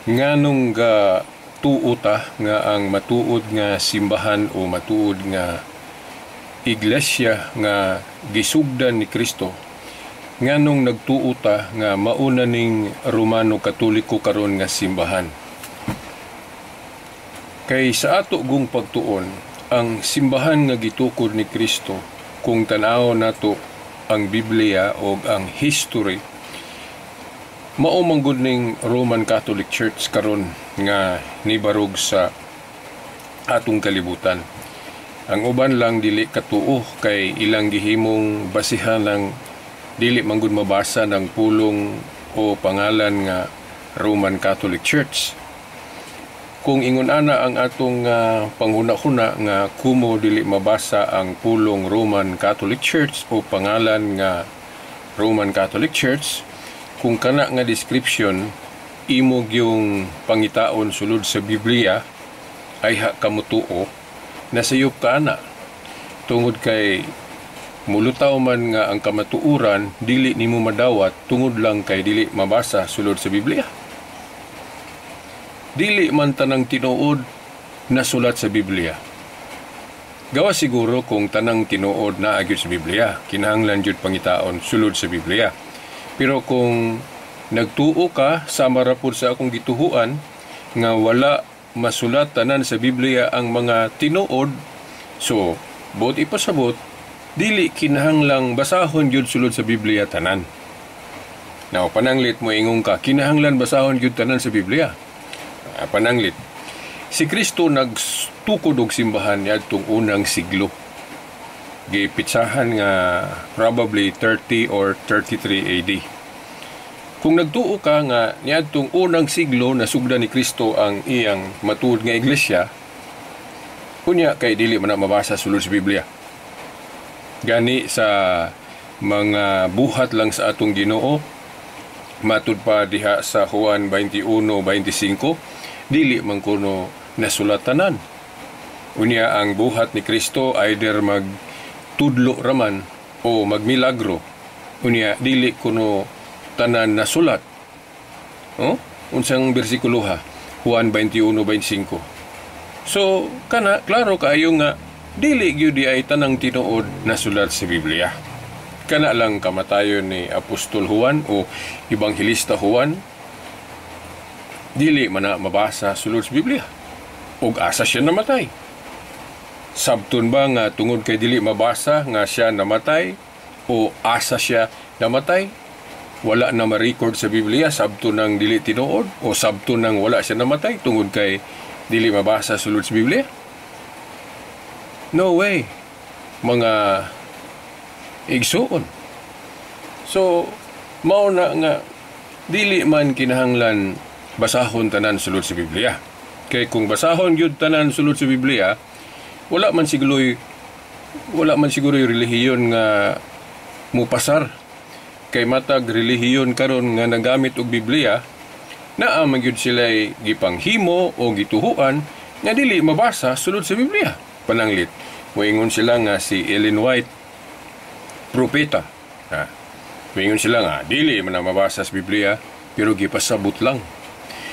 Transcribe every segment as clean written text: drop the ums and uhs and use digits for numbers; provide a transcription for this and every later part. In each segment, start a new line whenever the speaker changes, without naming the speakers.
Nganong ga tuo ta nga ang matuod nga simbahan o matuod nga iglesia nga gisugdan ni Kristo, nganong nagtuo ta nga mauna ning Romano Katoliko karon nga simbahan? Kay sa ato gung pagtuon, ang simbahan nga gitukod ni Kristo, kung tan-awon nato ang Biblia o ang history, mao man gud ning Roman Catholic Church karon nga nibarog sa atong kalibutan. Ang uban lang dili katuo kay ilang gihimong basihan ng dili man gud mabasa ng pulong o pangalan nga Roman Catholic Church. Kung ingon ana ang atong panghuna-huna nga kumo dili mabasa ang pulong Roman Catholic Church o pangalan nga Roman Catholic Church, kung kana nga description imo gyung pangitaon sulod sa Biblia, ayha ka motuo, nasayop ka ana, tungod kay mulutaw man nga ang kamatuoran dili nimo madawat tungod lang kay dili mabasa sulod sa Biblia. Dili man tanang tinuod nasulat sa Biblia. Gawa siguro kung tanang tinuod naa gyud sa Biblia, kinahanglan jud pangitaon sulod sa Biblia. Pero kung nagtuo ka sama ra pud sa akong gituhuan nga wala masulat tanan sa Biblia ang mga tinuod, so buot ipasabot, dili kinahanglang basahon gyud sulod sa Biblia tanan. Now, pananglit mo ingong ka, kinahanglan basahon gyud tanan sa Biblia. Pananglit, si Kristo nagtukod og simbahan niadtong unang siglo. Gipitsahan nga probably 30 or 33 AD. Kung nagtuo ka nga niadtong unang siglo nasugdan ni Kristo ang iyang matuod nga iglesia, unya kay dili man na mabasa sulod sa Biblia. Gani sa mga buhat lang sa atong Ginoo, matud pa diha sa Juan 21:25, dili man kuno nasulatanan. Unya ang buhat ni Kristo either magtudlo raman o magmilagro. Unya dili kuno tanan nasulat. Oh? Unsang bersikulo ha? Juan 21:25. So kana klaro kaayo nga dili gyud ay tanang tinuod nasulat sa Biblia. Kana lang kamatayon ni Apostol Juan o Ebanghelista Juan, dili man na mabasa sulod sa Biblia. Ug asa siya namatay? Sabton ba nga tungod kay dili mabasa nga siya namatay o asa siya namatay, wala na ma-record sa Biblia, sabton nang dili tinuod o sabton nang wala siya namatay tungod kay dili mabasa sulod sa Biblia? No way, mga igsuon. So, mao na nga dili man kinahanglan basahon tanan sulod sa Biblia. Kay kung basahon gyud tanan sulod sa Biblia, wala man siguro yung relihiyon nga mupasar. Kay matag relihiyon karon nga nagamit og Biblia, naa man gyud sila'y gipanghimo o gituhuan nga dili mabasa sulod sa Biblia. Pananglit, moingon sila nga si Ellen White propeta. Ha? Moingon sila nga dili man na mabasa sa Biblia, pero gipasabot lang.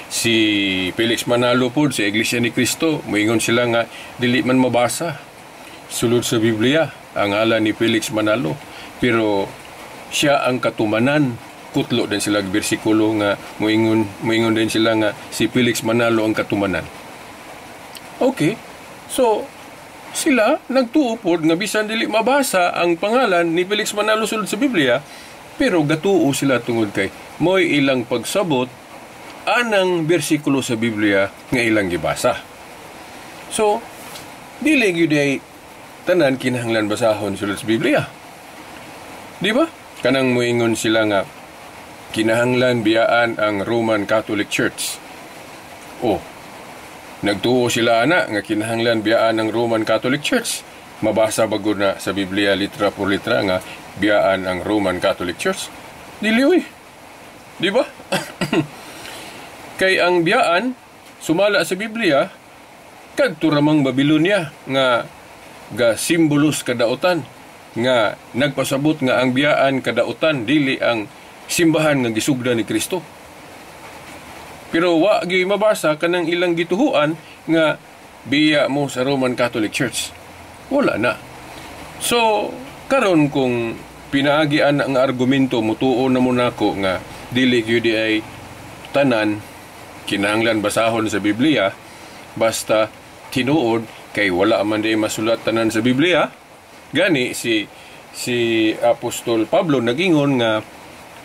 Si Felix Manalo pod sa Iglesia ni Cristo, moingon sila nga dili man mabasa sulod sa Biblia ang ngalan ni Felix Manalo, pero siya ang katumanan. Kutlo din sila bersikulo nga moingon din sila nga si Felix Manalo ang katumanan. Okay. So sila nagtuo pod nga bisan dili mabasa ang pangalan ni Felix Manalo sulod sa Biblia, pero gatuo sila tungod kay mo'y ilang pagsabot anang bersikulo sa Biblia nga ilang gibasa. So, dili gyud ay tanan kinahanglan basahon sulod sa Biblia. Di ba? Kanang moingon sila nga kinahanglan biyaan ang Roman Catholic Church. O, nagtuo sila ana nga kinahanglan biyaan ang Roman Catholic Church. Mabasa ba gud na sa Biblia litra por litra nga biyaan ang Roman Catholic Church? Dili uy. Di ba? Kay ang biyaan sumala sa Biblia kadto ramang Babylonia nga ga simbolos kadautan, nga nagpasabot nga ang biyaan kadautan, dili ang simbahan nga gisugdan ni Kristo. Pero wa gyud mabasa kanang ilang gituhuan nga biya mo sa Roman Catholic Church. Wala na. So, karon kung pinaagi ana ang argumento, mutuo na mo nako nga dili gyud ay tanan kinahanglan basahon sa Biblia basta tinuod, kay wala man di masulat tanan sa Biblia. Gani si si Apostol Pablo nagingon nga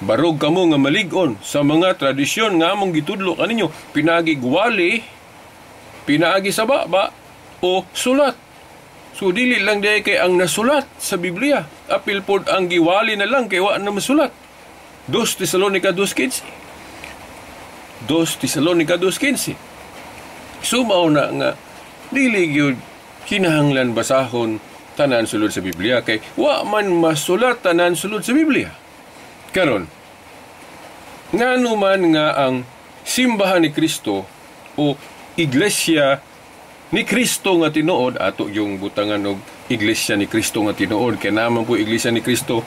barog kamo nga malig-on sa mga tradisyon nga among gitudlo kaninyo pinaagi gwali, pinaagi sa baba o sulat. So dili lang diay kay ang nasulat sa Biblia, apil pod ang giwali na lang kay wa na masulat. 2 Tesalonica 2:15. 2 Tesalonica 2:15. So mao na nga dili gyud kinahanglan basahon tanan sulod sa Biblia kay wa man masulat tanan sulod sa Biblia. Karon, ngano man nga ang simbahan ni Kristo o Iglesia ni Kristo nga tinuod, ato yung butangan og Iglesia ni Kristo nga tinuod, kay naman po Iglesia ni Kristo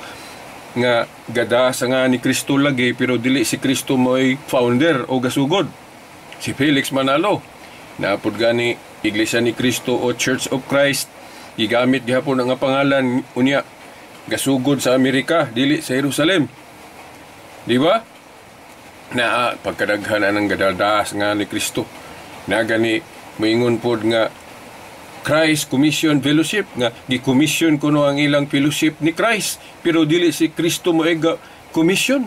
nga gada sa nga ni Kristo lagi, pero dili si Kristo mo'y founder o gasugod. Si Felix Manalo. Naapod gani Iglesia ni Kristo o Church of Christ, gigamit gihapon ang pangalan, unya gasugod sa Amerika, dili sa Jerusalem. Di ba? Na pagkadaghan anang gadadas nga ni Kristo. Na gani moingon pod nga Christ Commission Fellowship, nga gi-commission kuno ang ilang fellowship ni Christ, pero dili si Kristo mo ga commission.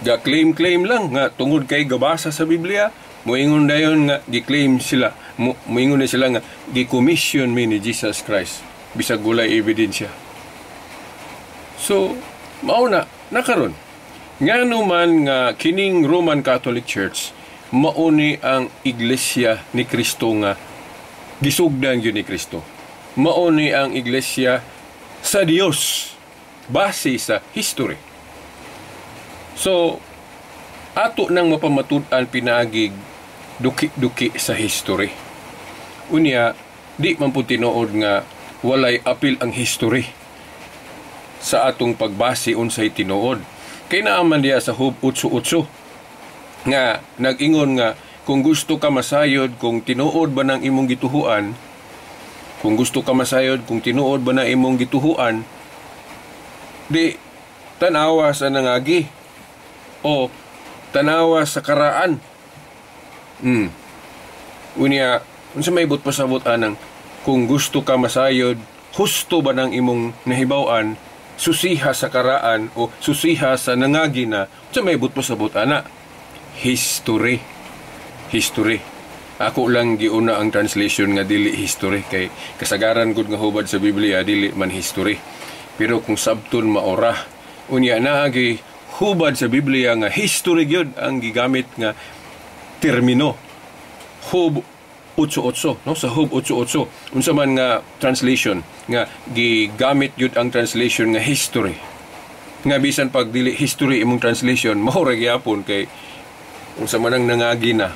Ga claim-claim lang nga tungod kay gabasa sa Biblia, moingon dayon nga gi-claim sila, moingon na sila nga gi-commission mi ni Jesus Christ bisag walay ebidensya. So mao na nakaron, ngano man nga kining Roman Catholic Church mauni ang Iglesia ni Kristo nga gisugdan gyud ni Kristo? Mauni ang iglesia sa Dios base sa history. So ato nang mapamatud-an pinaagig duki-duki sa history. Unya, di man po tinuod nga walay apil ang history sa atong pagbase unsay tinuod. Kay naaman diya sa Job 8:8 nga nag-ingon nga kung gusto ka masayod kung tinuod ba ng imong gituhuan, kung gusto ka masayod kung tinuod ba na imong gituhuan, di tanawa sa nangagi o tanawa sa karaan. Unya, unsa may but pasabot anang kung gusto ka masayod husto ba ng imong nahibaw-an, susiha sa karaan o susiha sa nangagi na? Unsa may but pasabot ana? History. History. Ako lang giuna ang translation nga dili history kay kasagaran gud nga hubad sa Biblia dili man history. Pero kung sabton maora, unya naagi hubad sa Biblia nga history gyud ang gigamit nga termino. Job 8:8, no? Sa Job 8:8, unsa man nga translation nga gigamit gyud ang translation nga history? Nga bisan pag dili history imong translation, mao ra gyapon kay unsa man ang nangagi na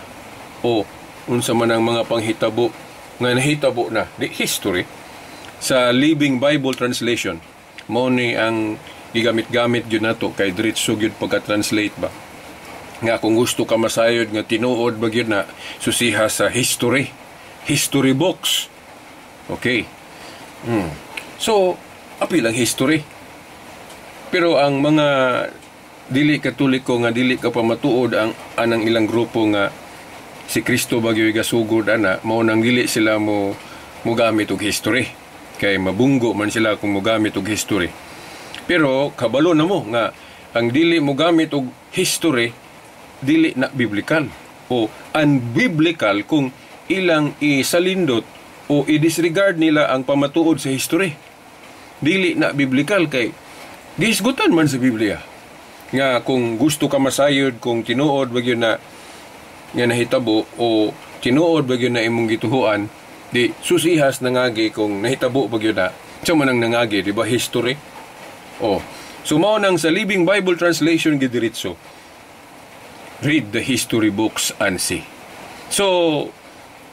o unsa man ang mga panghitabo nga nahitabo na, di history. Sa Living Bible Translation, mao ni ang gigamit-gamit gyud nato kay diretso gyud pagka-translate ba, nga kung gusto ka masayod nga tinuod ba gyud na, susiha sa history, history books. Okay. So apil ang history, pero ang mga dili Katoliko nga dili ka pamatuod ang anang ilang grupo nga si Kristo bagyo gasugod ana, mao nang dili sila mo mogamit og history kay mabunggo man sila kung mogamit og history. Pero kabalo na mo nga ang dili mogamit og history dili na biblical o unbiblical kung ilang isalindot o i-disregard nila ang pamatuod sa history. Dili na biblical kay gihisgutan man sa Biblia nga kung gusto ka masayod kung tinuod ba gyud na nga nahitabo o tinuod ba gyud na imong gituhuan, di susihas nangagi kung nahitabo ba gyud na. Siya man ang nangagi, di ba? History. O so mao nang sa Living Bible Translation gidiretso, "Read the history books and see." So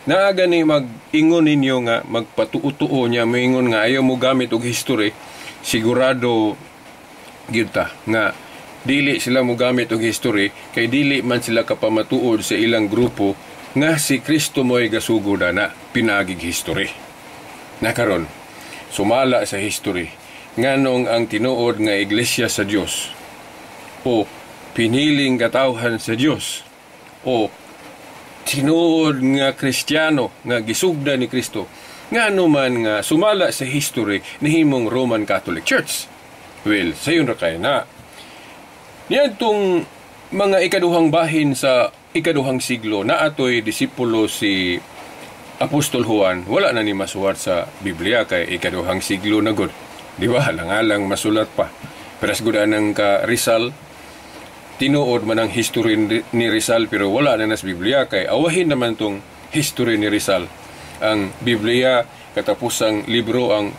naa gani mag-ingon ninyo nga magpatuo-tuo niya, moingon nga ayaw mo gamit og history, sigurado gyud ta nga Dili sila mogamit og history kay dili man sila kapamatuod sa ilang grupo nga si Kristo mo'y gasugod ana pinaagig history. Nakaron, sumala sa history, nganong ang tinuod nga iglesia sa Dios o piniling katawhan sa Dios o tinuod nga Kristiyano nga gisugda ni Kristo, ngano man nga sumala sa history nahimong Roman Catholic Church? Well, sayon ra kay na. Niadtong mga ikaduhang bahin sa ikaduhang siglo na atoy disipulo si Apostol Juan, wala na ni masuwat sa Biblia kay ikaduhang siglo na gud. Di ba? Alang-alang masulat pa. Pero gud anang ka Rizal, tinuod man ang history ni Rizal pero wala na nas Biblia kay awahin naman tong history ni Rizal. Ang Biblia, katapusang libro ang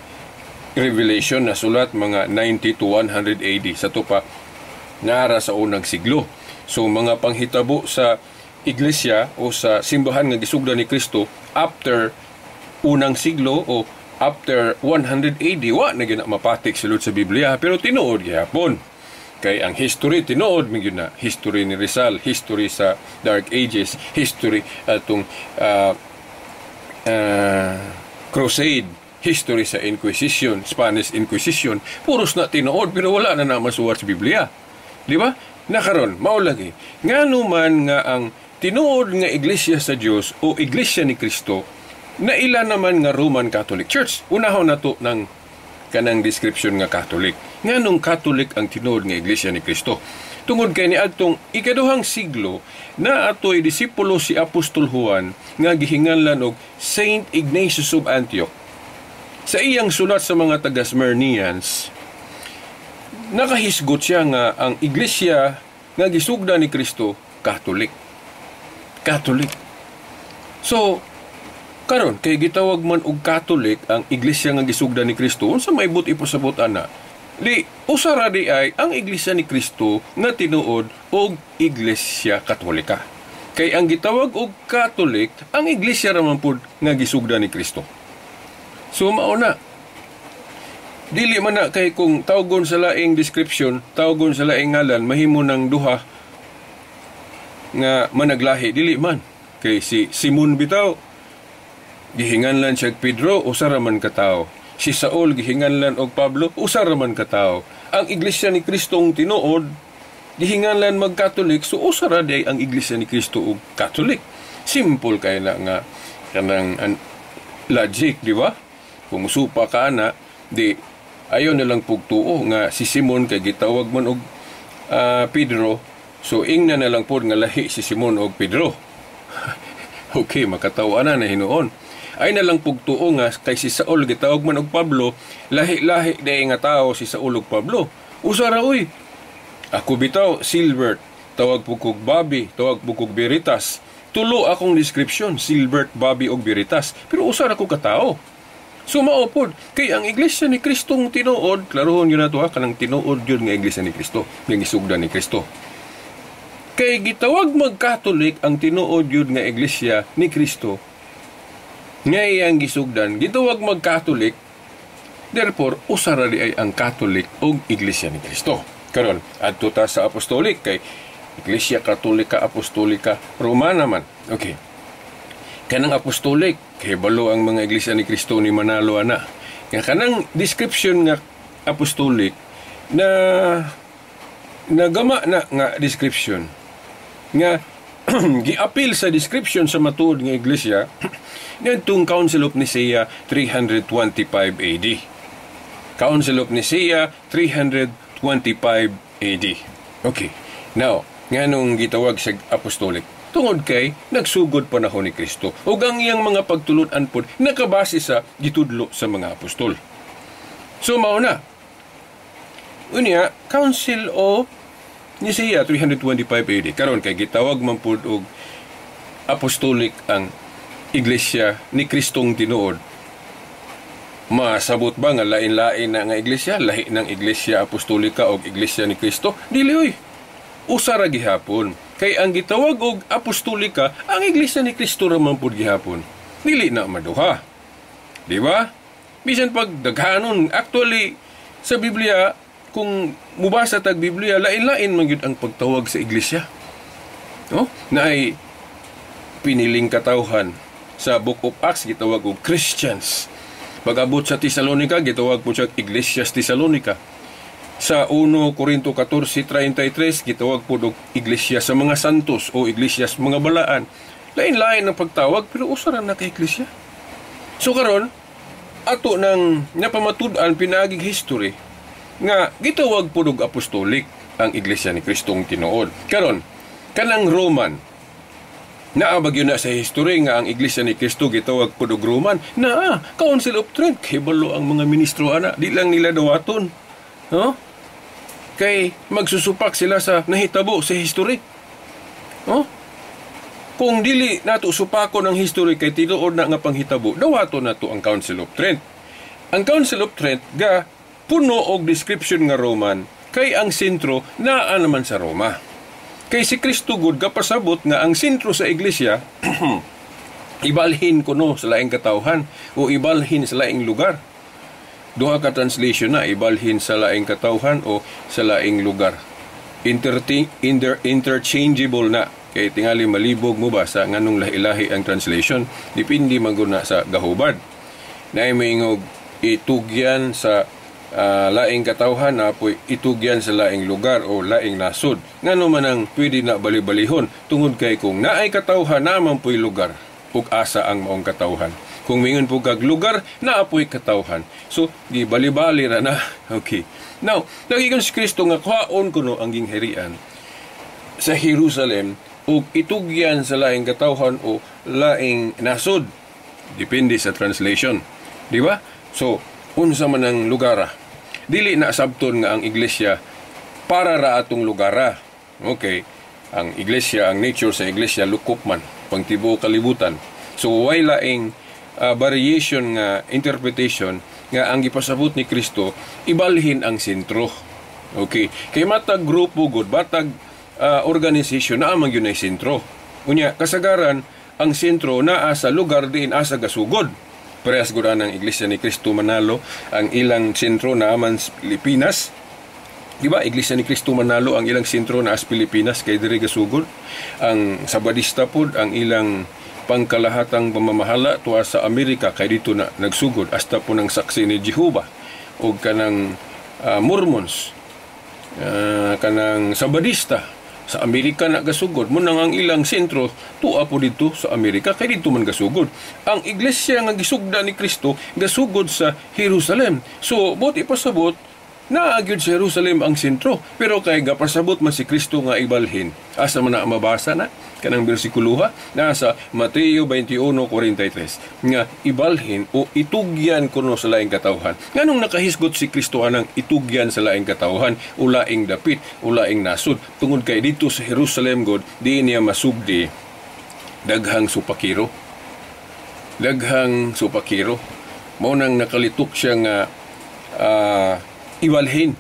Revelation, na sulat mga 90 to 100 AD. Sa to pa, nara sa unang siglo. So mga panghitabo sa iglesia o sa simbahan nga gisugdan ni Kristo after unang siglo o after 100 AD, wa na gyud na mapatik sulod sa Biblia, pero tinuod gihapon. Kay ang history tinuod man gyud na, history ni Rizal, history sa Dark Ages, history atong Crusade, history sa Inquisition, Spanish Inquisition, puros na tinuod pero wala na na masuwat sa Biblia. Di ba? Nakaron, mao lagi. Ngano man nga ang tinuod nga iglesia sa Dios o iglesia ni Kristo na ila naman nga Roman Catholic Church? Unahon nato ng kanang description nga Catholic. Nganong Catholic ang tinuod nga iglesia ni Kristo? Tungod kay niadtong ikaduhang siglo na atoy disipulo si Apostol Juan nga gihinganlan og Saint Ignatius of Antioch. Sa iyang sulat sa mga taga-Smyrnians, nakahisgot siya nga ang iglesia nga gisugda ni Kristo, Catholic. Catholic. So, karon kay gitawag man og Catholic ang iglesia nga gisugda ni Kristo, unsa may but ipasabot ana? Di usa ra di ay ang iglesia ni Kristo nga tinuod og Iglesia Katolika. Kay ang gitawag og Catholic, ang iglesia ra man pud nga gisugda ni Kristo. So mao na. Dili man na kay kung tawgon sa laing description, tawgon sa laing ngalan, mahimo ng duha nga managlahi, dili man. Kay si Simon bitaw gihinganlan siya Pedro, usa ra man ka tawo. Si Saul gihinganlan og Pablo, usa ra man ka tawo. Ang iglesia ni Kristong tinuod gihinganlan mag-Catholic, so usa ra day ang iglesia ni Kristo og Catholic. Simple kay na nga kanang logic, di ba? Kung musupa ka na, di ayon na lang pugtuo nga si Simon kay gitawag man og Pedro, so ingna na lang pod nga lahi si Simon og Pedro. Okay, makatawa na na hinuon. Ay na lang pugtuo nga kay si Saul gitawag man og Pablo, lahi-lahi day nga tao si Saul og Pablo. Usa ra oy. Ako bitaw Silbert, tawag pug kog Bobby, tawag pug kog Veritas. Tulo akong description, Silbert, Bobby og Veritas, pero usa ra ko ka tawo. So mao pod kay ang iglesia ni Kristong tinuod, klarohon yun nato ha, kanang tinuod yun nga iglesia ni Kristo, nga gisugdan ni Kristo. Kay gitawag mag-Catholic ang tinuod yun nga iglesia ni Kristo nga iyang gisugdan, gitawag mag-Catholic, therefore usa ra di ay ang Catholic og iglesia ni Kristo. Karon, adto ta sa Apostolic kay Iglesia Katolika Apostolika Romana man. Okay. Kanang Apostolic, kay balo ang mga iglesia ni Kristo ni Manalo ana. Nga kanang description nga Apostolic na nagama na nga description nga giapil sa description sa matuod nga iglesia ngadtong Council of Nicaea 325 AD. Council of Nicaea 325 AD. Okay. Now, nganong gitawag sa Apostolic? Tungod kay nagsugod panahon ni Kristo ug ang iyang mga pagtulun-an pod nakabase sa gitudlo sa mga apostol. So mao na. Unya, Council of Nicaea 325 AD. Karon kay gitawag man pud og Apostolic ang Iglesia ni Kristong tinuod. Masabot ba nga lain-lain na nga iglesia, lahi ng Iglesia Apostolika og Iglesia ni Kristo? Dili oy. Usa ra gihapon. Kay ang gitawag og Apostolika, ang Iglesia ni Kristo ra man pud gihapon. Dili na maduha. Di ba? Bisan pag daghanon, actually sa Biblia kung mubasa tag Biblia, lain-lain man gyud ang pagtawag sa iglesia. No? Naay piniling katawhan. Sa Book of Acts, gitawag og Christians. Pag-abot sa Tesalonica, gitawag po siya Iglesia Tesalonica. Sa 1 Corinto 14:33, gitawag po og Iglesia sa mga santos o Iglesia sa mga balaan. Lain-lain ang pagtawag, pero usa ra na ka iglesia. So karon, ato nang napamatud-an pinaaging history nga gitawag po og apostolic ang Iglesia ni Kristong tinuod. Karon, kanang Roman, naa ba gyud na sa history nga ang Iglesia ni Kristo gitawag pud og Roman? Naa, Council of Trent, kibalo ang mga ministro ana, di lang nila dawaton. No? Kay magsusupak sila sa nahitabo sa history. No? Kung dili nato supakon ang history kay tinuod na nga panghitabo, dawaton nato ang Council of Trent. Ang Council of Trent ga puno og description nga Roman kay ang sentro naa naman sa Roma. Kay si Kristo gud gapasabot nga ang sentro sa iglesia ibalhin kuno sa laing katawhan o ibalhin sa laing lugar. Duha ka translation na, ibalhin sa laing katawhan o sa laing lugar. Interchangeable na. Kay tingali malibog mo ba sa nganong lahi-lahi ang translation, depende man gud na sa gahubad. Naay moingog itugyan sa laing katawhan, na po'y itugyan sa laing lugar o laing nasod. Ngano man ang pwede na bali-balihon, tungod kay kung naay katawhan, naman po'y lugar ug asa ang maong katawhan. Kung mingon po kag lugar, naa po'y katawhan. So, di bali-bali ra na. Okay. Now, nagiging si Kristo nga kuhaon kuno ang gingharian sa Jerusalem ug itugyan sa laing katawhan o laing nasod. Depende sa translation. Di ba? So, unsa man ang lugara. Dili na sabton nga ang iglesia para ra atong lugara. Okay. Ang iglesia, ang nature sa iglesia lukop man pangtibuok kalibutan. So way laing variation nga interpretation nga ang gipasabot ni Kristo ibalhin ang sentro. Okay. Kay matag grupo gud, batag organization naa man gyud nay sentro. Unya kasagaran ang sentro naa sa lugar diin asa gasugod. Parehas gud ang Iglesia ni Cristo Manalo, ang ilang sentro naa man sa Pilipinas. Di ba? Iglesia ni Cristo Manalo, ang ilang sentro naa sa Pilipinas kay diri gasugod. Ang Sabadista pod, ang ilang pangkalahatang pamamahala tuwa sa Amerika kay dito na nagsugod, hasta po ng Saksi ni Jehova o kanang Mormons, kanang Sabadista sa Amerika na gasugod mo nang ang ilang sentro tuwa po dito sa Amerika kay dito man gasugod. Ang iglesia nga gisugda ni Kristo gasugod sa Jerusalem. So buot ipasabot, naa gyud sa Jerusalem ang sentro, pero kay gapasabot man si Kristo nga ibalhin. Asa man na mabasa na kanang bersikuloha? Nasa Mateo 21:43 nga ibalhin o itugyan kuno sa laing katawhan. Nganong nakahisgot si Kristo anang itugyan sa laing katawhan o laing dapit o laing nasod? Tungod kay dito sa Jerusalem god di niya masugdi, daghang supakiro. Daghang supakiro. Mao nang nakalitok siya nga ibalhin.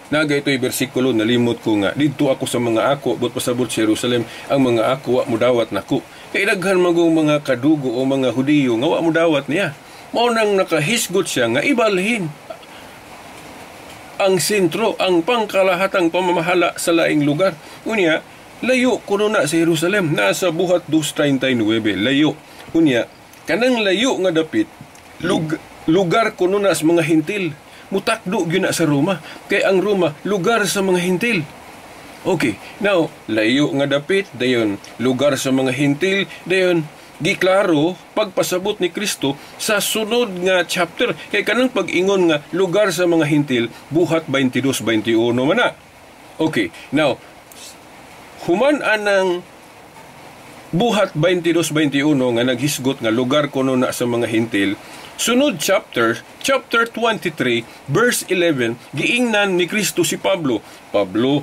Naga ito'y bersikulo, nalimot ko nga, didto ako sa mga ako, but pasabot sa Jerusalem, ang mga ako wa mudawat nako. Kay daghan magong mga kadugo o mga Hudiyo nga wa mudawat niya. Mao nang nakahisgot siya nga ibalhin ang sentro, ang pangkalahatang pamamahala sa laing lugar. Unya, layo kuno na sa Jerusalem, nasa Buhat 2:39, layo. Unya, kanang layo nga dapit, lugar kuno na sa mga Hintil. Mutakdo gyud na sa Roma kay ang Roma lugar sa mga Hintil. Okay, now layo nga dapit, dayon lugar sa mga Hintil, dayon giklaro pagpasabot ni Kristo sa sunod nga chapter kay kanang pag-ingon nga lugar sa mga Hintil, Buhat 22:21 man na. Okay, now human anang Buhat 22:21 nga naghisgot nga lugar kuno na sa mga Hintil, sunod chapter, chapter 23, verse 11, giingnan ni Kristo si Pablo. Pablo,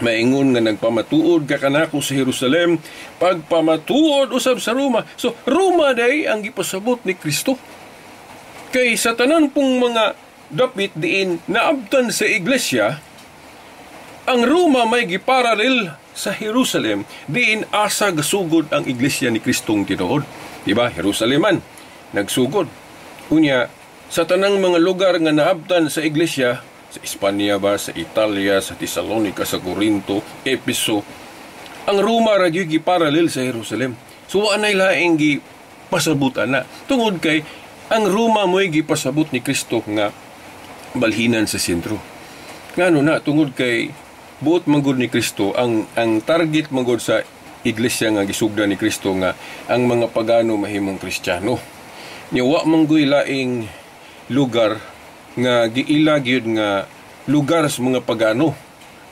maingon nga nagpamatuod ka kanako sa Jerusalem, pagpamatuod usab sa Roma. So, Roma day ang gipasabot ni Kristo. Kay sa tanan pong mga dapit diin naabtan sa iglesia, ang Roma may giparallel sa Jerusalem, diin asa gasugod ang iglesia ni Kristong tinuod. Diba? Jerusaleman nagsugod. Unya, sa tanang mga lugar nga naabtan sa iglesia, Sa Espanya ba, sa Italia, sa Tesalonica, sa Corinto, Epeso. Ang Roma ra gyud giparallel sa Jerusalem. So wa nay laing gipasabutan na. Tungod kay ang Roma mo'y gipasabot ni Kristo nga balhinan sa sentro. Ngano na? Tungod kay buot manggod ni Kristo, ang target manggod sa iglesia nga gisugdan ni Kristo nga ang mga pagano mahimong Kristiyano. Nya wa manggoy laing lugar nga giila gyud nga lugar sa mga pagano,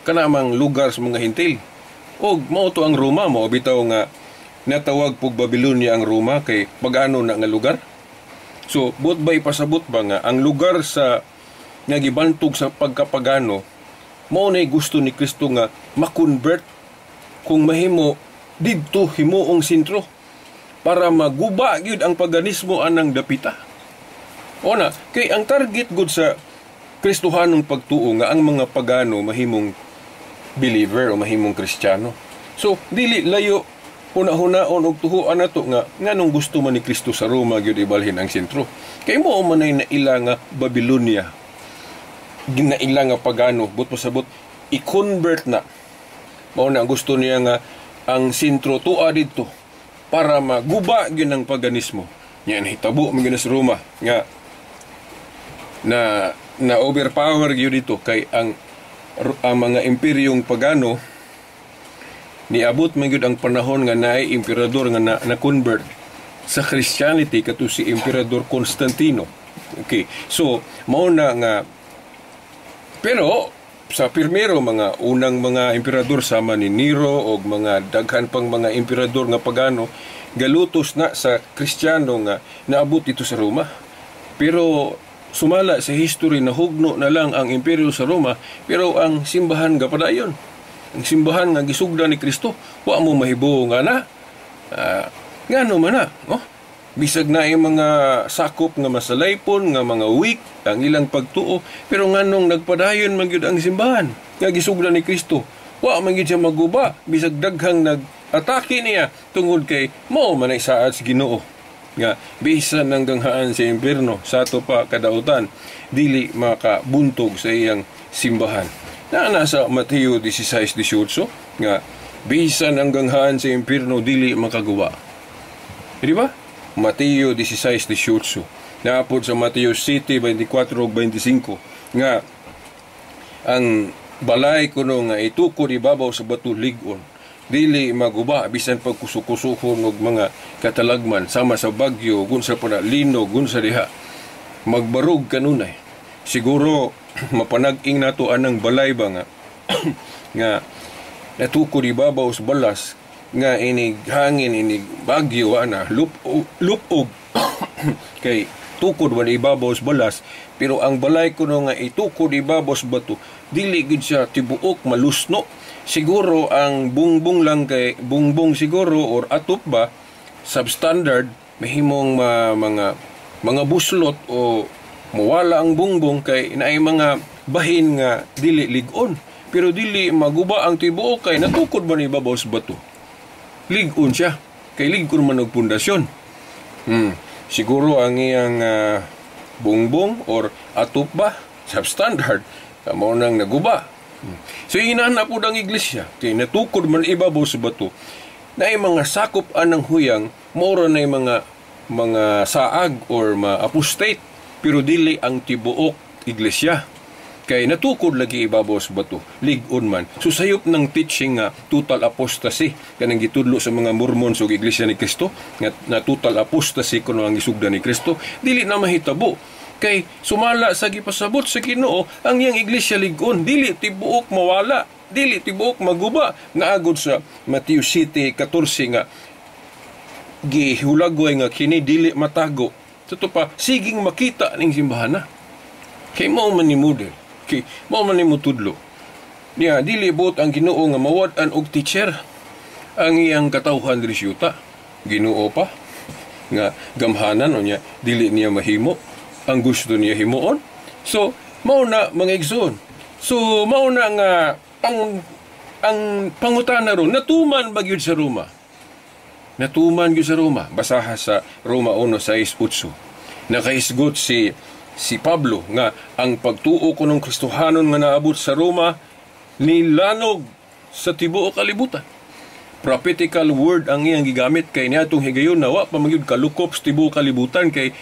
kana mang lugar sa mga Hentil. Og mao to ang Roma. Mao bitaw nga natawag pug Babylonia ang Roma kay pagano na nga lugar. So buot ba ipasabot ba nga ang lugar sa nga gibantog sa pagkapagano, mao nay gusto ni Kristo nga ma-convert, kung mahimo didto himuong sentro para maguba gyud ang paganismo anang dapita? O na, kay ang target gud sa Kristohanong pagtuo nga ang mga pagano mahimong believer o mahimong Kristiyano. So dili layo huna-hunaon og tuhuan nato nga nganong gusto man ni Kristo sa Roma gyud ibalhin ang sentro. Kay mao man ay naila nga Babylonia, ginaila nga pagano, but pasabot i-convert na. Mao na ang gusto niya nga ang sentro tua didto para maguba gyud ang paganismo. Nya nahitabo man gyud sa Roma nga na na overpower gyud dito kay ang mga imperyong pagano, niabot man gyud ang panahon nga naay emperador nga na convert sa Christianity, kato si Emperador Constantino. Okay. So mao na nga, pero sa primero, mga unang mga emperador sama ni Nero o mga daghan pang mga emperador nga pagano, galutos na sa Kristiyano nga naabot dito sa Roma. Pero sumala sa history, nahugno na lang ang imperyo sa Roma, pero ang simbahan gapadayon. Ang simbahan nga gisugdan ni Kristo, wa mo mahibuo nga na. Ngano man na, oh? Bisag na yung mga sakop nga masalaypon, nga mga weak ang ilang pagtuo, pero nganong nagpadayon man gyud ang simbahan nga gisugdan ni Kristo? Wa man gyud siya maguba bisag daghang nag-atake niya, tungod kay mao man ay saad sa Ginoo nga bisan ang ganghaan sa impierno sa ato pa kadautan dili makabuntog sa iyang simbahan. Na nasa Mateo 16:18 nga bisan ang ganghaan sa impierno dili makaguba. Di ba? Mateo 16:18. Naapod sa Mateo 7:24 ug 25 nga ang balay kuno nga itukod ibabaw sa bato lig-on, dili maguba bisan pagkusukusuhon og mga katalagman sama sa bagyo, gunsa pa na, linog, gunsa diha, magbarog kanunay. Siguro mapanag-ing nato anang balay ba nga nga natukod ibabaw sa balas nga inig hangin, inig bagyo ana, lupog kay tukod man ibabaw sa balas. Pero ang balay kuno nga itukod ibabaw sa bato, dili gid siya tibuok malusno. Siguro ang bungbong lang, kay bungbong siguro or atop ba, substandard, mahimong mga buslot o mawala ang bungbong kay naay mga bahin nga dili lig-on, pero dili maguba ang tibuok kay natukod man ibabaw sa bato, lig-on siya kay lig-on man og pundasyon. Siguro ang iyang bungbong or atop ba, substandard, mao nang naguba. So inana po ang iglesia kay natukod man ibabaw sa bato, na ay mga sakop anang huyang, mora na mga saag or ma-apostate, pero dili ang tibuok iglesia kay natukod lagi ibabaw sa bato, lig-on man. So sayop ng teaching nga total apostasy kanang gitudlo sa mga Mormons ug Iglesia ni Cristo nga na total apostasy kuno ang gisugdan ni Kristo, dili na mahitabo kay sumala sa gipasabot sa Ginoo, ang iyang iglesia lig-on, dili tibuok mawala, dili tibuok maguba. Naagod sa Mateo 7:14 nga gihulagway nga kini dili matago. Totoo pa, siging makita ning simbahan na. Kay mao man ni model, kay mao man ni mutudlo. Niya dili buot ang Ginoo nga mawad-an og teacher ang iyang katawhan diri sa. Ginoo pa nga gamhanan, o niya dili niya mahimo ang gusto niya himuon? So mao na, mga igsoon. So mao na nga ang pangutana ron, natuman ba gyud sa Roma? Natuman gyud sa Roma. Basaha sa Roma 1:6-8. Nakahisgot si si Pablo nga ang pagtuo kunong Kristohanon nga naabot sa Roma nilanog sa tibuok kalibutan. Prophetical word ang iyang gigamit kay niadtong higayon na wa pa magyud kalukop sa tibuok kalibutan kay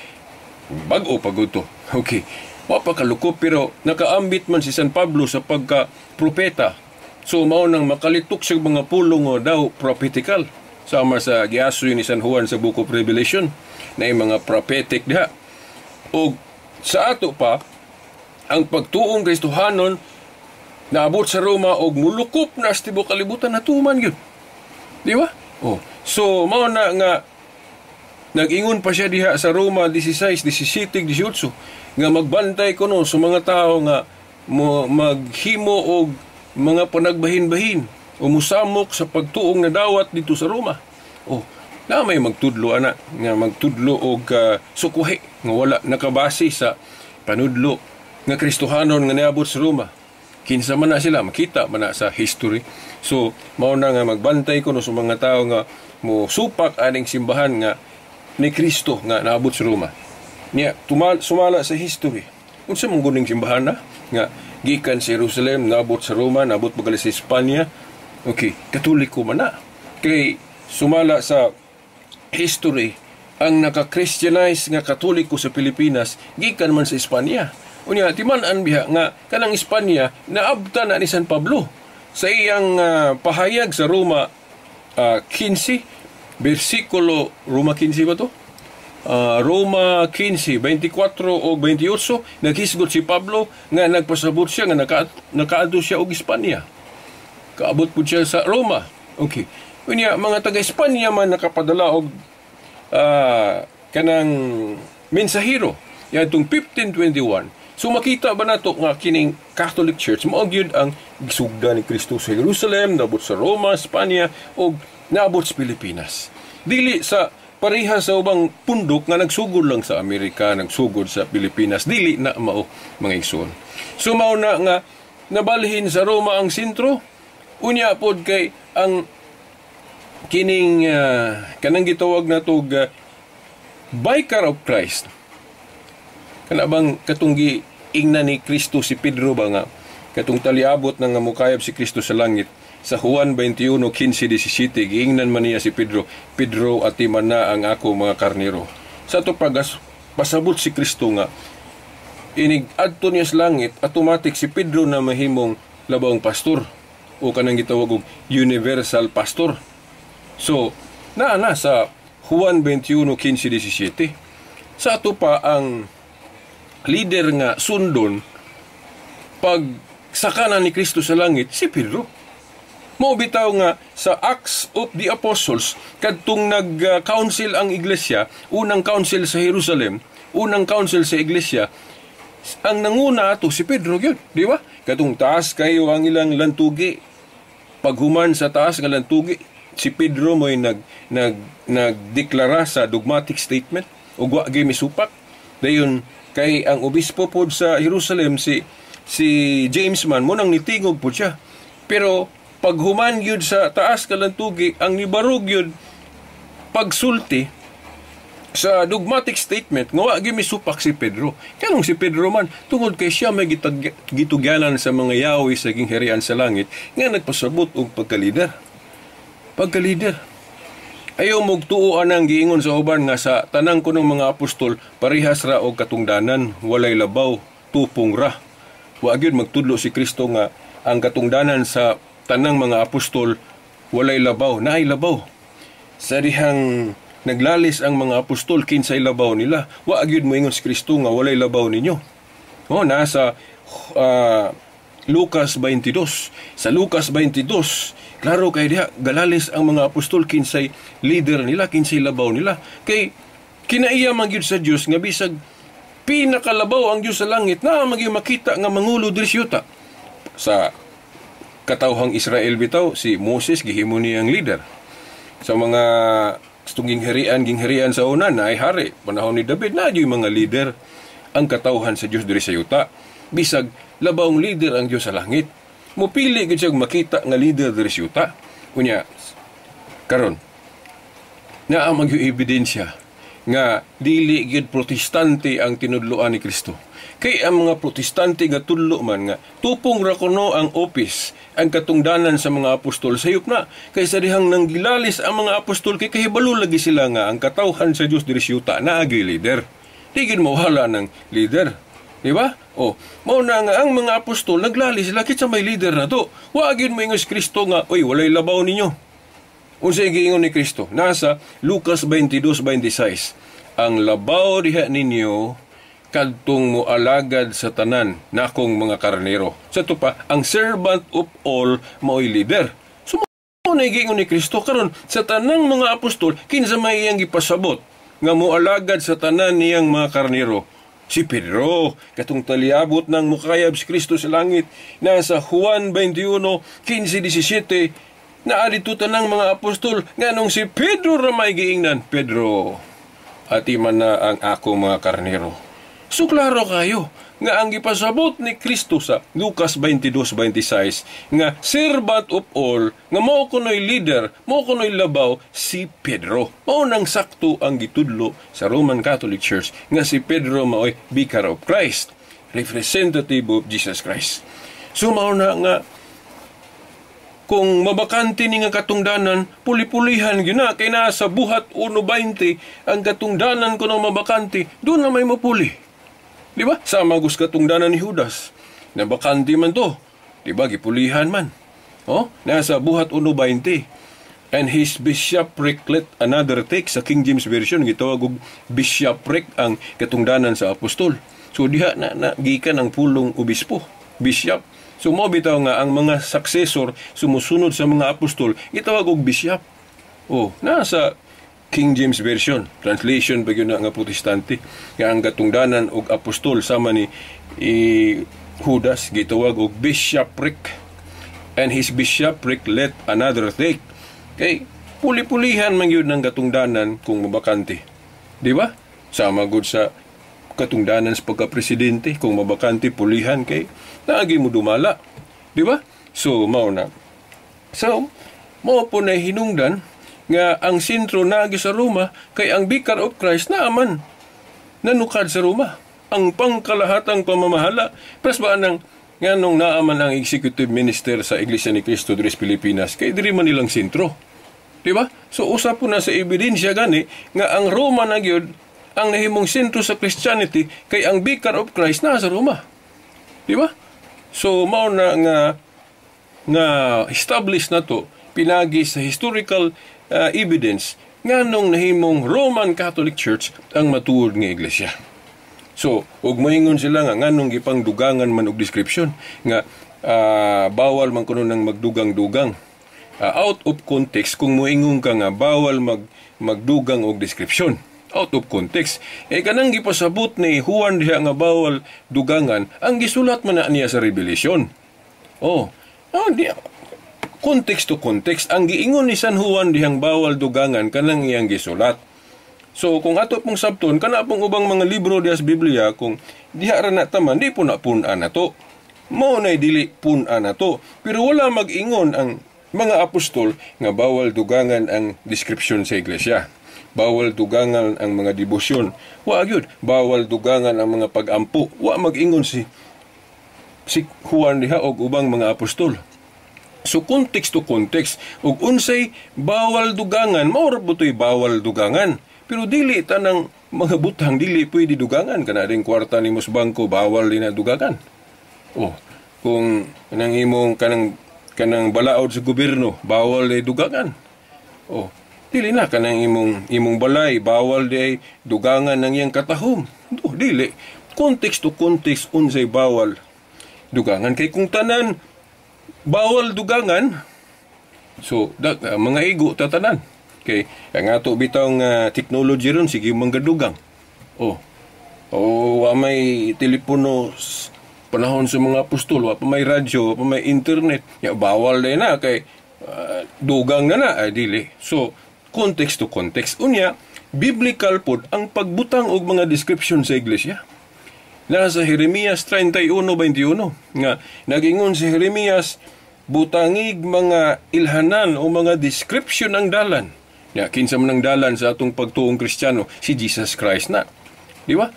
bag-o pa gud to. Okay. Wa pa kalukop, pero nakaambit man si San Pablo sa pagka propeta. So mao nang makalitok siya mga pulong nga daw prophetical. Sama sa giasoy ni San Juan sa Book of Revelation na yung mga prophetic diha. Og sa ato pa, ang pagtuong Kristohanon naabot sa Roma og mulukop na sa tibuok kalibutan, natuman gyud. Di ba? Oh. So mao na nga nag-ingon pa siya diha sa Roma 16, 17, 18 nga magbantay kuno sa mga tao nga mo maghimo og mga panagbahin-bahin o musamok sa pagtuong nadawat dito sa Roma. Oh, na may magtudlo ana nga magtudlo og sukwahi nga wala nakabase sa panudlo nga Kristohanon nga niabot sa Roma. Kinsa man na sila, makita man na sa history. So mao na nga magbantay kuno sa mga tao nga mo supak aning simbahan nga ni Kristo nga naabot sa Roma. Niya sumala sa history. Unsa man guning simbahan na nga gikan sa Jerusalem naabot sa Roma, naabot pagali sa Espanya? Okay, Katoliko man na. Kay sumala sa history, ang naka-Christianize nga Katoliko sa Pilipinas gikan man sa Espanya. Unya timan-an biha nga kanang Espanya naabta na ni San Pablo sa iyang pahayag sa Roma 15 bersikulo. Roma 15 ba to? Roma 15, 24 o 28, naghisgot si Pablo nga nagpasabot siya nga nakaadto siya og Espanya. Kaabot pud siya sa Roma. Okay. Unya mga taga Espanya man nakapadala og kanang mensahero yadtong 1521. So makita ba nato nga kining Catholic Church mao gyud ang gisugda ni Kristo sa Jerusalem, naabot sa Roma, Espanya ug naabot sa Pilipinas. Dili sa pareha sa ubang pundok nga nagsugod lang sa Amerika, nagsugod sa Pilipinas. Dili na mao, mga igsoon. So mao na nga nabalhin sa Roma ang sentro. Unya pod kay ang kining kanang gitawag natog Vicar of Christ. Kana bang katong giingnan ni Kristo si Pedro ba nga katong taliabot na nga mukayab si Kristo sa langit sa Juan 21:15-17, giingnan man niya si Pedro, "Pedro, atiman na ang ako mga karnero." Sa ato pagas pasabot si Kristo nga inig adto niya sa langit, automatic si Pedro na mahimong labawng pastor o kanang gitawag og universal pastor. So naa na sa Juan 21:15-17. Sa ato pa, ang leader nga sundon pag sakana ni Kristo sa langit si Pedro. Mao bitaw nga sa Acts of the Apostles, kadtong nag-council ang iglesia, unang council sa Jerusalem, unang council sa iglesia, ang nanguna ato si Pedro gyud, di ba? Katong taas kayo ang ilang lantugi. Paghuman sa taas nga lantugi, si Pedro mo'y nag nagdeklara sa dogmatic statement ug wa gyud misupak. Dayon kay ang obispo pod sa Jerusalem, si James man mo nang nitingog pod siya. Pero paghuman gyud sa taas kalantugi, ang nibarog gyud pagsulti sa dogmatic statement nga wa gyud misupak si Pedro. Kanong si Pedro man? Tungod kay siya may gitugyanan sa mga yawi sa gingharian sa langit nga nagpasabot og pagkalider. Pagkalider. Ayaw mogtuo anang giingon sa uban nga sa tanang kunong mga apostol parehas ra og katungdanan, walay labaw, tupong ra. Wa gyud magtudlo si Kristo nga ang katungdanan sa tanang mga apostol walay labaw, naay labaw. Sa dihang naglalis ang mga apostol kinsay labaw nila, wa gyud moingon si Kristo nga walay labaw ninyo. Oh, nasa Lucas 22. Sa Lucas 22, klaro kay diha galalis ang mga apostol kinsay leader nila, kinsay labaw nila. Kay kinaiya man gyud sa Dios nga bisag pinakalabaw ang Dios sa langit na magyud makita nga mangulo diri sa yuta. Sa katawhang Israel bitaw, si Moses gihimo niyang leader. Sa mga gingharian sa una na ay hari, panahon ni David na yung mga leader ang katawhan sa Dios diri sa yuta. Bisag labawng leader ang Dios sa langit, mupili gyud siya makita nga leader diri sa yuta. Unya karon naa magyud ebidensya nga dili gyud Protestante ang tinudloan ni Kristo. Kay ang mga Protestante nga tudlo man nga tupong ra kuno ang office, ang katungdanan sa mga apostol, sayop na. Kay sa dihang nanggilalis ang mga apostol, kay kahibalo lagi sila nga ang katawhan sa Dios diri sa yuta naagi leader. Di gid mawala ng leader. Di ba? O, mao na nga ang mga apostol naglalis sila kitsa may leader na to. Wa gyud moingon si Kristo nga, "Oy, walay labaw ninyo." Unsay giingon ni Kristo? Nasa Lucas 22:26. "Ang labaw diha ninyo kadtong moalagad sa tanan nakong mga karnero." Sa to pa, ang servant of all mao'y leader. So mao na giingon ni Kristo. Karon, sa tanang mga apostol, kinsa may iyang gipasabot nga moalagad sa tanan niyang mga karnero? Si Pedro, katong taliabot ng mukayab si Kristo sa langit. Nasa Juan 21:15-17, naa dito tanang mga apostol, nganong si Pedro ra may giingnan, "Pedro, atiman na ang ako mga karnero." So klaro kayo nga ang gipasabot ni Kristo sa Lucas 22:26 nga servant of all, nga mao kuno'y leader, mao kuno'y labaw, si Pedro. Mao nang sakto ang gitudlo sa Roman Catholic Church nga si Pedro mao'y Vicar of Christ, representative of Jesus Christ. So mao na nga kung mabakante ni nga katungdanan, puli-pulihan gyud na, kay naa sa Buhat 1:20, ang katungdanan kuno mabakante, doon na may mapuli. Di ba? Sama gus katungdanan ni Judas. Nabakante man to. Di ba? Gipulihan man. Oh, nasa Buhat 1:20. "And his bishopric let another take." Sa King James Version, gitawag og bishopric ang katungdanan sa apostol. So diha na, na gikan ang pulong obispo, bishop. So mo bitaw nga ang mga successor, sumusunod sa mga apostol, gitawag og bishop. Oh, nasa King James Version, translation ba yun na nga Protestante, nga ang katungdanan og apostol sama ni i Judas gitawag og bishopric. "And his bishopric let another take." Kay puli-pulihan man yun ng katungdanan kung mabakante. Di ba? Sama gud sa katungdanan sa pagka-presidente, kung mabakante, pulihan kay naagi mo dumala. Di ba? So, mao na. So, mao po na hinungdan nga ang sentro naagi sa Roma, kay ang Vicar of Christ na aman nanukad sa Roma. Ang pangkalahatang pamamahala. Pres ba nang nganong naaman ang executive minister sa Iglesia ni Cristo diri sa Pilipinas, kay diri man nilang sentro. Di ba? So usa po na sa ebidensya gani nga ang Roma na gyud ang nahimong sentro sa Christianity, kay ang Vicar of Christ naa sa Roma. Di ba? So mao na nga nga establish na to pinagi sa historical evidence nganong nahimong Roman Catholic Church ang matuod nga iglesia. So, ug moingon sila nga nganong gipangdugangan man og description nga bawal man kuno nang magdugang-dugang. Out of context kung moingon ka nga bawal magdugang og description. Out of context. Eh kanang gipasabot ni Juan diha nga bawal dugangan, ang gisulat man na niya sa Revelation. Oh, di context to context. Ang giingon ni San Juan dihang bawal dugangan, kanang iyang gisulat. So kung ato pong sabton kana pong ubang mga libro diha sa Biblia, kung diha ra na taman, di po na pun-an na to. Mao nay dili pun-an na to. Pero wala mag-ingon ang mga apostol nga bawal dugangan ang description sa iglesia. Bawal dugangan ang mga debosyon. Wa gyud. Bawal dugangan ang mga pag-ampo. Wa mag-ingon si Juan diha og ubang mga apostol. So context to context, ug unsay bawal dugangan, mao ra to'y bawal dugangan. Pero dili tanang mga butang dili pwede dugangan. Kana ding kwarta nimo sa bangko, bawal din na dugangan. Oh, kung kanang imong kanang balaod sa gobyerno, bawal di dugangan. Oh, dili na kanang imong balay, bawal di dugangan ng iyang katahom. Oh, dili. Context to context unsay bawal dugangan, kay kung tanan bawal dugangan, so mga igo tatanan. Kay ang ato bitawng technology ron, sige manggadugang. Oh. Oh, wa may telepono panahon sa mga apostol, wa pa may radyo, wa pa may internet. Ya bawal din na kay dugang na na ay dili. So context to context. Unya, biblical pod ang pagbutang og mga description sa iglesia. Nasa Jeremias 31:21 nga nagingon si Jeremias, "Butangig mga ilhanan o mga description ang dalan." Ya, kinsa man ang dalan sa atong pagtuong Kristiyano? Si Jesus Christ na. Di ba?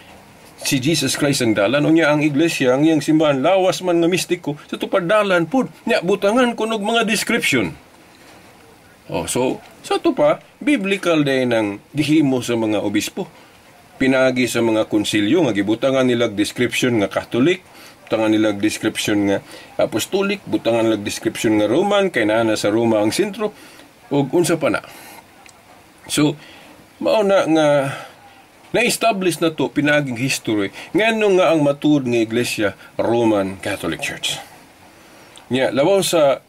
Si Jesus Christ ang dalan. Unya ang iglesia, ang iyang simbahan, lawas man nga mistiko, sa ato pa dalan pud. Nya butangan kunog mga description. Oh, so sa ato pa, biblical din ang gihimo sa mga obispo. Pinaagi sa mga konsilyo nga gibutangan nilag description nga Catholic, butangan nilag description nga Apostolic, butangan nilag description nga Roman, kay naa na sa Roma ang sentro, ug unsa pa na. So, mao na nga na-establish na to pinaaging history ngano nga ang matuod nga iglesia, Roman Catholic Church. Nya labaw sa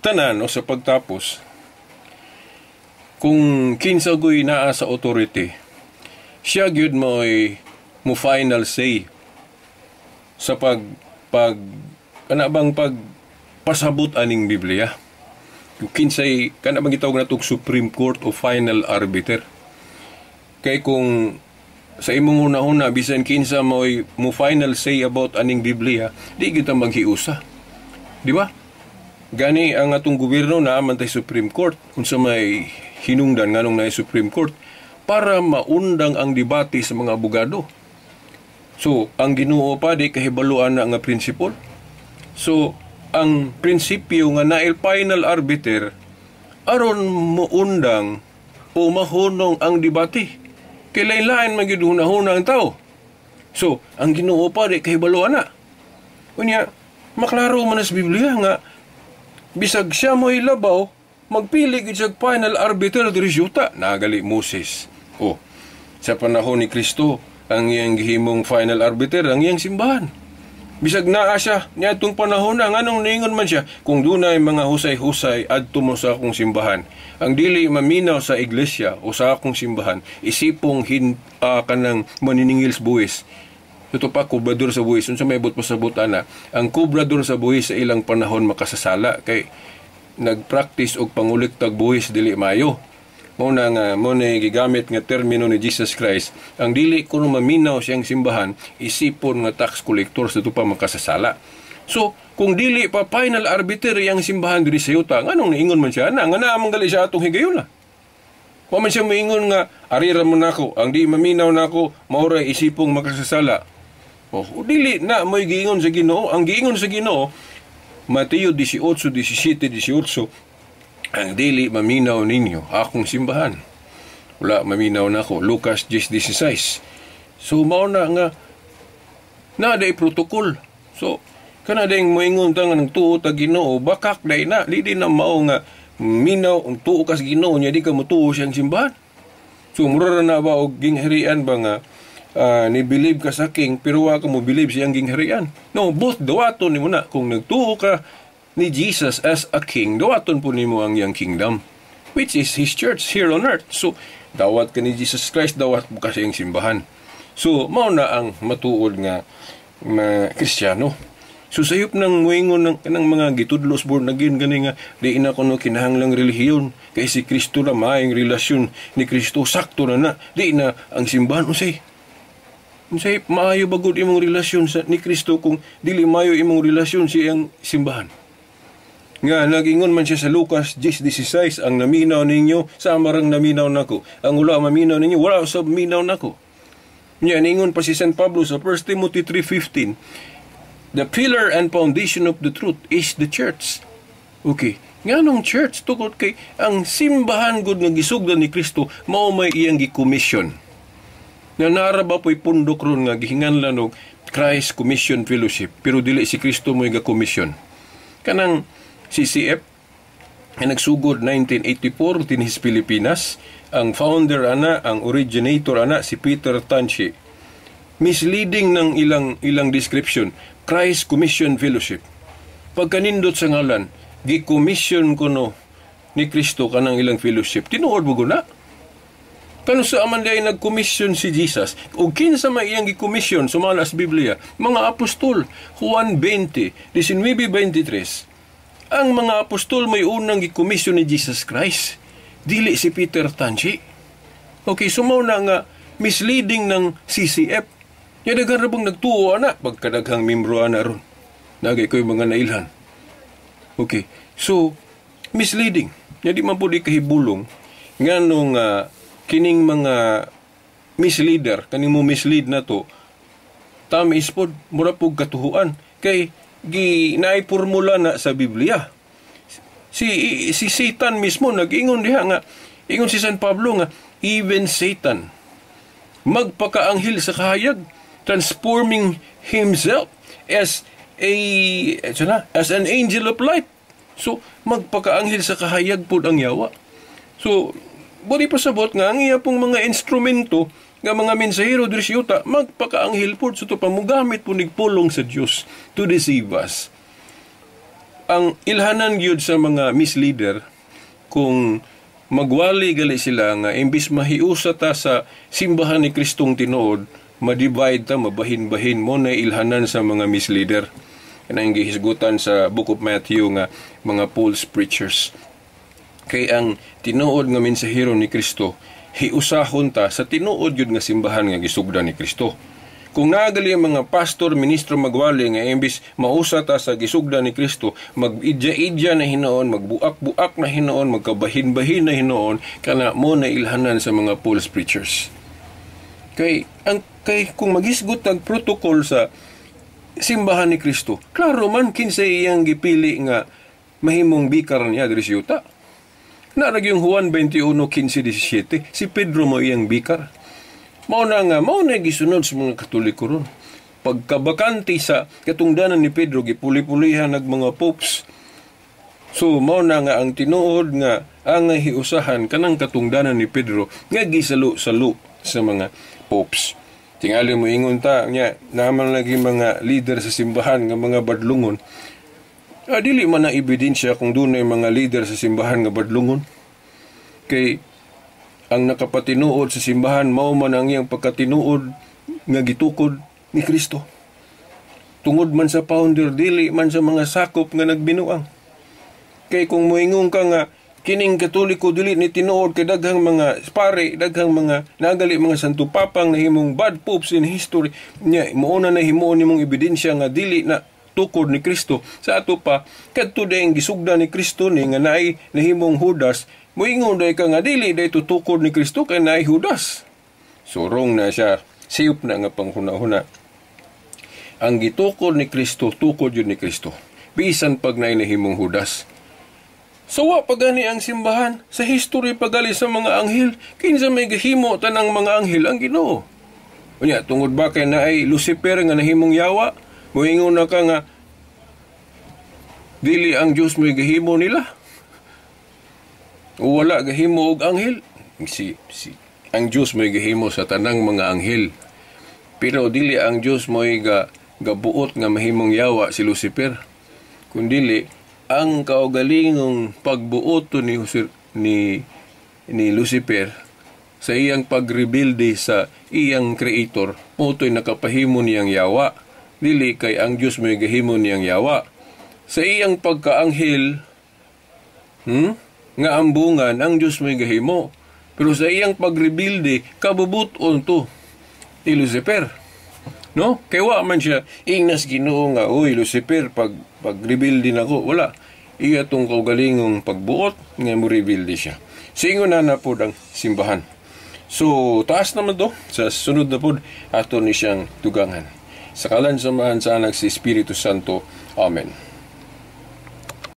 tanan o sa pagtapos, kung kinsa goy naa sa authority, siya gyud mo'y mo final say sa pag pag kana bang pag pasabot aning Biblia. Kung kinsay kana bang gitawag natong Supreme Court o final arbiter. Kay kung sa imong una-una, bisan kinsa mo'y mo final say about aning Biblia, di kita maghiusa. Di ba? Gani ang atong gobyerno na man tay Supreme Court. Unsa may hinungdan nganong naay Supreme Court? Para maundang ang debate sa mga abogado. So, ang Ginoo pa di kahibaluan na nga principle. So, ang prinsipyo nga nail final arbiter aron muundang o mahunong ang debate. Kay lain-lain man gyud hunahuna ang tao. So, ang Ginoo pa di kahibaluan na. Unya, maklaro man sa Biblia nga bisag siya mo'y labaw, magpili gyud siya final arbiter diri sa yuta. Nagali Moses. Oh, sa panahon ni Kristo, ang iyang gihimong final arbiter ang iyang simbahan. Bisag naa siya niadtong panahon na, nganong niingon man siya, "Kung dunay mga husay-husay, adto mo sa akong simbahan. Ang dili maminaw sa iglesia o sa akong simbahan, isipong kanang maniningil sa buwis." Ito pa, kubrador sa buwis. Unsa may buot pasabot ana? Ang kubrador sa buwis sa ilang panahon makasasala kay nagpractice og panguliktag buwis, dili mayo. Mao na nga mo na gigamit nga termino ni Jesus Christ, ang dili kuno maminaw siyang simbahan, isipon nga tax collector, sa pa makasasala. So, kung dili pa final arbiter yang simbahan diri sa yuta, nganong niingon man siya na nga naa man gali siya atong higayuna? Wa man siya moingon nga arira mo nako, ang di maminaw nako mao ray isipong makasasala. Oh, dili na mo'y giingon sa Ginoo. Ang giingon sa Ginoo, Mateo 18, 17, 18, ang dili maminaw ninyo, akong simbahan. Wala maminaw nako. Lucas 10:16. So, mao na nga, na day protocol. So, kana ding moingon ta nga nagtuo ta Ginoo, bakak day na, di din na mao nga minaw ang tuo kas Ginoo niya di ka motuo siyang simbahan. So, mura na ba og gingharian ba nga ni believe ka sa king pero wa ka mo believe siyang gingharian? No, both dawaton nimo na. Kung nagtuo ka ni Jesus as a king, dawaton po nimo ang iyang kingdom, which is his church here on earth. So, dawat ka ni Jesus Christ, dawat mo ka sa iyang simbahan. So, mao na ang matuod nga ma Kristiyano. So sayop ng muingon ng kanang mga gitudlos born again gani nga di ina kuno kinahanglang relihiyon kay si Kristo na, maayong relasyon ni Kristo, sakto na na, di na ang simbahan. Unsay unsay maayo ba gud imong relasyon sa ni Kristo kung dili maayo imong relasyon sa iyang simbahan? Nga nagingon man siya sa Lucas 10:16, ang naminaw ninyo sama rang naminaw nako, ang wala maminaw ninyo wala sa minaw nako. Nya ningon pa si San Pablo sa 1 Timothy 3:15, the pillar and foundation of the truth is the church. Okay. Nganong church? Tungod kay ang simbahan gud nga gisugdan ni Kristo mao may iyang gi-commission. Nga nara ba po'y pundok ron nga gihinganlan og Christ Commission Fellowship, pero dili si Kristo mo'y ga-commission. Kanang CCF nga nagsugod 1984 dinhis Pilipinas, ang founder ana, ang originator ana, si Peter Tanchi. Misleading ng ilang ilang description, Christ Commission Fellowship. Pagkanindot sa ngalan, gi-commission kuno ni Kristo kanang ilang fellowship. Tinuod mo na? Kano sa aman day nag-commission si Jesus, o kinsa may iyang gi-commission sumala sa Biblia? Mga apostol, Juan 20, 19-23. Ang mga apostol may unang gi-commission ni Jesus Christ. Dili si Peter Tanchi. Okay, so mao na nga misleading ng CCF. Ya daghan ra bang nagtuo ana pagkadaghang membro ana ron. Nagay ko'y mga nailhan. Okay. So misleading. Ya di man pud kahibulong nganong kining mga misleader kaning mo mislead na to. tamis pod, mura pug katuhuan kay gi naay formula na sa Biblia. Si Satan mismo nag-ingon diha nga ingon si San Pablo nga even Satan magpakaanghel sa kahayag, transforming himself as a na, as an angel of light. So magpakaanghel sa kahayag pud ang yawa. So budi pasabot nga ang iya pong mga instrumento nga mga mensahero diri sa yuta magpakaanghel pud, so to pamugamit po nig pulong sa Dios to deceive us. Ang ilhanan gyud sa mga misleader kung magwali gali sila nga imbis mahiusa ta sa simbahan ni Kristong tinuod, ma-divide ta, mabahin-bahin mo na ilhanan sa mga misleader. Kanang gihisgutan sa Book of Matthew nga mga false preachers. Kay ang tinuod nga mensahero ni Kristo, hiusahon ta sa tinuod yun nga simbahan nga gisugdan ni Kristo. Kung naagali ang mga pastor, ministro magwali nga imbis mausa ta sa gisugdan ni Kristo, mag-idya-idya na hinoon, magbuak-buak na hinoon, magkabahin-bahin na hinoon, kana mo na ilhanan sa mga false preachers. Kay ang kay kung magisgot ang protocol sa simbahan ni Kristo, klaro man kinsay iyang gipili nga mahimong bikar niya diri sa yuta. Narag yung Juan 21:15-17, si Pedro mo iyang bikar. Mao na nga, mao na gisunod sa mga Katoliko ron. Pagkabakante sa katungdanan ni Pedro, gipuli-pulihan nag mga popes. So, mao na nga ang tinuod nga ang hiusahan kanang katungdanan ni Pedro nga gisalo-salo sa mga popes. Tingali mo ingon ta nya naman lagi mga leader sa simbahan nga mga badlungon. Dili man na ebidensya kung dunay mga leader sa simbahan nga badlungon. Kay ang nakapatinuod sa simbahan mao man ang iyang pagkatinuod nga gitukod ni Kristo. Tungod man sa founder, dili man sa mga sakop nga nagbinuang. Kay kung moingon ka nga kining Katoliko dili ni tinuod kay daghang mga pare, daghang mga nagali mga Santo Papang nahimong bad popes in history nya, muuna na himuon nimong ebidensya nga dili na tukod ni Kristo. Sa ato pa kadto dayang gisugda ni Kristo ni nga naay nahimong Judas, moingon day ka nga dili day tutukod ni Kristo kay naay Judas. So wrong na siya, siyop na nga panghuna-huna. Ang gitukod ni Kristo, tukod yun ni Kristo bisan pag naay nahimong Judas. So wa pa gani ang simbahan sa history pagali sa mga anghel, kinsa may gahimo tanang mga anghel? Ang Ginoo. Unya tungod ba kay naay Lucifer nga nahimong yawa, moingon na ka nga dili ang Dios may gahimo nila? O wala gahimo og anghel? Si ang Dios may gahimo sa tanang mga anghel. Pero dili ang Dios mo'y gabuot nga mahimong yawa si Lucifer. Kundili ang kaugalingong pagbuoto ni Lucifer sa iyang pagrebelde sa iyang creator, moto'y nakapahimo niyang yawa. Dili kay ang Dios may gahimo niyang yawa. Sa iyang pagkaanghel, nga ambungan, ang Dios may gahimo. Pero sa iyang pagrebelde, kabubuton to ni Lucifer. No? Kay wa man siya ingnas Ginoo nga, "Uy Lucifer, pag pagrebelde nako." Wala. Iya tong kaugalingong pagbuot nga mo rebelde siya. Singon na na pod ang simbahan. So, taas naman to. Sa sunod na pod, ato ni siyang dugangan. Sa kalan sa Amahan, sa Anak, sa Espiritu Santo. Amen.